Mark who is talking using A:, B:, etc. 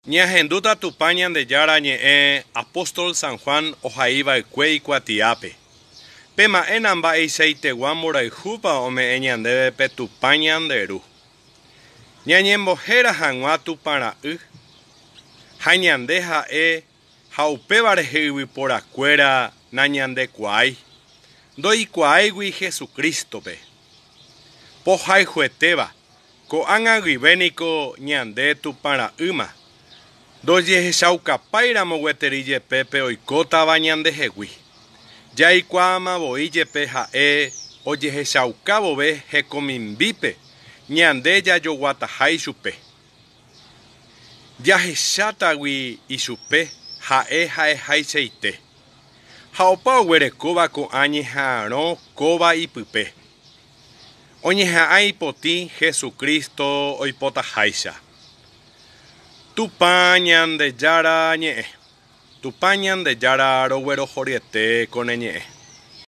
A: Ñahendúta Tupã Ñandejára ñe'ẽ apóstol San Juan ohaiva'ekue ikuatiápe. Pema'ẽna mba'eichaitegua mborayhúpa ome'ẽ ñandéve pe Tupã ñande Ru. Ñañembohéra hag̃ua Tupã Ra'y, ha ñande ha'e ha upéva rehe yvyporakuéra nañandekuaái, ndoikuaáigui Jesucristo-pe. Pohayhuetéva, Ko'ág̃a guive niko ñande Tupã ra'ýma, ndojehechaukapái ramo gueteri jepe pe oikótava ñandehegui. Jaikuaáma voi jepe ha'e ojehechauka vove hekomimbípe ñande jajoguataha ichupe. Jahechátagui ichupe ha'e ha'ehaichaite. Ha opa oguerekóva ko'ã ñeha'arõ kóva ipype. Oñeha'ã ipotĩ Jesucristo oipotaháicha. Tupã Ñandejára ñe'ẽ. Tupã Ñandejára roguerohoryete ko ne ñe'ẽ.